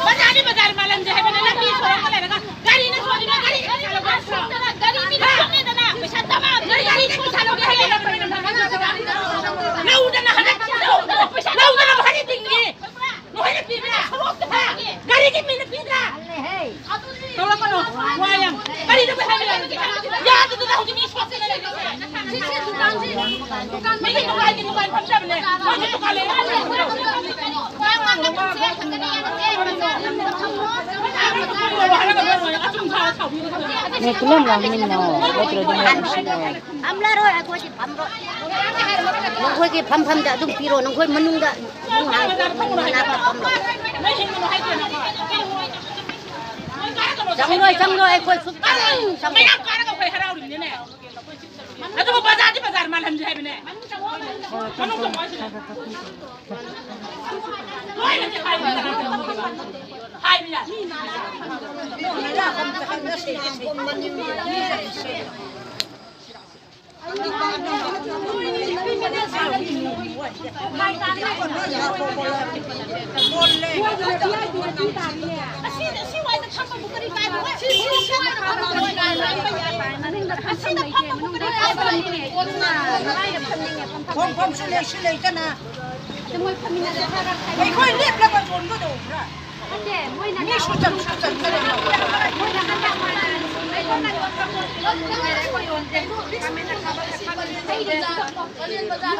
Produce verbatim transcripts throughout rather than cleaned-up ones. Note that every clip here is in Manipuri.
ꯕꯖꯥꯔꯗꯤ ꯕꯖꯥꯔ ꯃꯥꯜꯍꯟꯁꯦ ꯍꯥꯏꯕꯅꯦ, ꯂꯝꯕꯤ ꯁꯣꯔꯣꯛꯇ ꯂꯩꯔꯒ ꯒꯥꯔꯤꯅ ꯁꯣꯜꯂꯤꯕ, ꯒꯥꯔꯤ ꯁꯣꯜꯂꯤꯕ, ꯒꯥꯔꯤ ꯃꯤꯅ ꯐꯝꯃꯦꯗꯅ, ꯄꯩꯁꯥ ꯇꯃꯥ, ꯒꯥꯔꯤ ꯄꯩꯁꯥ ꯂꯧꯒꯦ ꯍꯥꯏꯔꯦ꯫ ꯂꯧꯗꯅ ꯍꯟꯗꯛ, ꯂꯧꯗꯅ ꯄꯩꯁꯥ, ꯂꯧꯗꯅ ꯚꯥꯔꯤ ꯇꯤꯡꯉꯤ꯫ ꯅꯣꯏꯅ ꯄꯤꯕ꯭ꯔꯥ? ꯁꯣꯔꯣꯛꯇ ꯍꯥ? ꯒꯥꯔꯤꯒꯤ ꯃꯤꯅ ꯄꯤꯗ꯭ꯔꯥ? ꯇꯧꯔꯛꯀꯅꯣ꯫ ꯋꯥ ꯌꯥꯝ꯫ ꯀꯔꯤꯅꯣ ꯍꯥꯏꯕ ꯌꯥꯗ꯭ꯔꯤꯁꯦ? ꯌꯥꯗꯗꯅ ꯍꯧꯖꯤꯛ ꯃꯤ ꯁꯣꯛꯇꯅ ꯂꯩꯔꯤꯁꯦ꯫ ꯁꯤ, ꯁꯤ ꯗꯨꯀꯥꯟꯁꯤ, ꯗꯨꯀꯥꯟ ꯃꯤꯒꯤ ꯗꯨꯀꯥꯟꯒꯤ ꯗꯨꯀꯥꯟ ꯐꯝꯖꯕꯅꯦ꯫ ꯃꯣꯏꯁꯨ ꯗꯨꯀꯥꯟ ꯂꯩ꯫ ꯅꯣꯏ ꯄꯨꯟꯅ ꯉꯥꯡꯃꯤꯟꯅꯧ, ꯅꯠꯇ꯭ꯔꯗꯤ ꯅꯣꯏ ꯎꯁꯤꯠꯂꯣꯏ꯫ ꯐꯝꯂꯔꯣꯏ, ꯑꯩꯈꯣꯏꯗꯤ ꯐꯝꯂꯣꯏ꯫ ꯅꯈꯣꯏꯒꯤ ꯐꯝꯐꯝꯗ ꯑꯗꯨꯝ ꯄꯤꯔꯣ, ꯅꯈꯣꯏ ꯃꯅꯨꯡꯗ ꯃꯅꯥꯛꯇ ꯐꯝꯂꯣ꯫ ꯆꯪꯂꯣꯏ, ꯆꯪꯂꯣꯏ, ꯑꯩꯈꯣꯏ ꯁꯨꯛꯆꯪ ꯆꯪꯂꯣꯏ꯫ ꯃꯌꯥꯝ ꯀꯥꯔꯒ ꯑꯩꯈꯣꯏ ꯍꯔꯥꯎꯔꯤꯕꯅꯤꯅꯦ꯫ ꯑꯗꯨꯕꯨ ꯕꯖꯥꯔꯗꯤ ꯕꯖꯥꯔ ꯃꯥꯜꯍꯟꯁꯦ ꯍꯥꯏꯕꯅꯦ꯫ ꯃꯅꯨꯡ ꯆꯪꯉꯣ ꯍꯥꯏꯁꯤꯅꯦ꯫ ꯂꯣꯏꯅꯗꯤ ꯍꯥꯏꯕ ꯌꯥꯗꯦ꯫ ꯍꯥꯏꯕ ꯌꯥꯗꯦ꯫ ꯐꯝꯐꯝꯁꯨ ꯂꯩꯁꯨ ꯂꯩꯇꯅ꯫ ꯑꯩꯈꯣꯏ ꯂꯦꯞꯂꯒ ꯌꯣꯟꯒꯗꯧꯕ꯭ꯔꯥ? ꯃꯤ ꯁꯨꯆꯟ ꯁꯨꯆꯟꯗꯅ꯫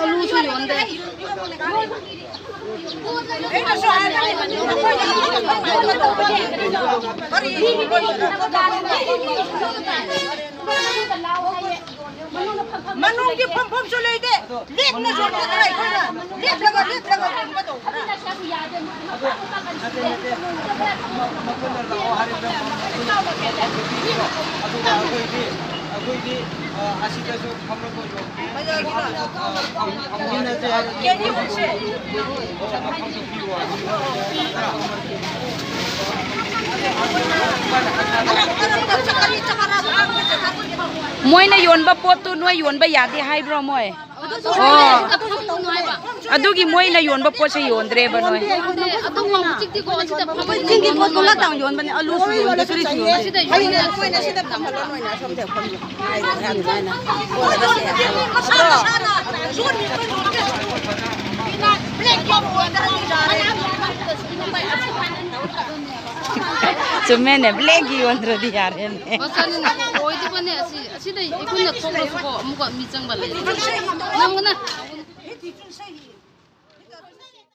ꯑꯂꯨꯁꯨ ꯌꯣꯟꯗꯦ꯫ ꯑꯩꯅꯁꯨ ꯍꯥꯏꯕꯅꯤ, ꯀꯔꯤ? ꯃꯅꯨꯡꯒꯤ ꯐꯝꯐꯝꯁꯨ ꯂꯩꯇꯦ꯫ ꯂꯦꯞꯅ ꯌꯣꯟꯒꯗ꯭ꯔꯥ ꯑꯩꯈꯣꯏꯅ? ꯂꯦꯞꯂꯒ, ꯂꯦꯞꯂꯒ ꯌꯣꯟꯒꯗꯧꯕ꯭ꯔꯥ? ꯑꯗꯨꯅ ꯂꯥꯛꯑꯣ ꯍꯥꯏꯔꯤꯕ꯭ꯔꯥ? ꯃꯈꯣꯏꯅ ꯂꯥꯛꯑꯣ ꯍꯥꯏꯔꯤꯕ꯭ꯔꯥ? ꯑꯗꯨꯒ ꯑꯩꯈꯣꯏ ꯑꯁꯤꯗꯁꯨ ꯐꯝꯂꯒ ꯌꯣꯟꯒꯦ꯫ ꯐꯝꯃꯤꯟꯅꯁꯦ ꯍꯥꯏꯔꯗꯤ ꯃꯣꯏꯅ ꯌꯣꯟꯕ ꯄꯣꯠꯇꯨ ꯅꯣꯏ ꯌꯣꯟꯕ ꯌꯥꯗꯦ ꯍꯥꯏꯕ꯭ꯔꯣ ꯃꯣꯏ? ꯑꯣ꯫ ꯑꯗꯨꯒꯤ ꯃꯣꯏꯅ ꯌꯣꯟꯕ ꯄꯣꯠꯁꯦ ꯌꯣꯟꯗ꯭ꯔꯦꯕ ꯅꯣꯏ? ꯑꯇꯣꯞꯄ ꯍꯧꯖꯤꯛꯇꯤꯀꯣ ꯁꯤꯗ ꯐꯝꯕ ꯆꯤꯡꯒꯤ ꯄꯣꯠꯇꯨ ꯉꯥꯛꯇꯪ ꯌꯣꯟꯕꯅꯦ, ꯑꯂꯨꯁꯨ ꯌꯣꯟꯗꯦ, ꯀꯔꯤꯁꯨ ꯌꯣꯟꯗꯦ꯫ ꯁꯤꯗ ꯌꯣꯟꯕ ꯌꯥꯗꯦ꯫ ꯑꯩꯈꯣꯏꯅ ꯁꯤꯗ ꯐꯝꯍꯜꯂꯣ, ꯅꯣꯏꯅ ꯑꯁꯣꯝꯗ ꯐꯝꯃꯣ꯫ ꯍꯥꯏꯔꯣ, ꯍꯥꯏꯔꯣ, ꯍꯥꯏꯔꯣ꯫ ꯆꯨꯝꯃꯦꯅꯦ, ꯕ꯭ꯂꯦꯛꯀꯤ ꯌꯣꯟꯗ꯭ꯔꯗꯤ ꯌꯥꯔꯦꯅꯦ꯫ ꯃꯆꯥꯅꯤꯅ ꯑꯣꯏꯗꯕꯅꯦ ꯑꯁꯤ꯫ ꯑꯁꯤꯗ ꯑꯩꯈꯣꯏꯅ ꯊꯣꯛꯂꯁꯨꯀꯣ ꯑꯃꯨꯛꯀ ꯃꯤ ꯆꯪꯕ ꯂꯩ꯫ ꯅꯪꯒꯅ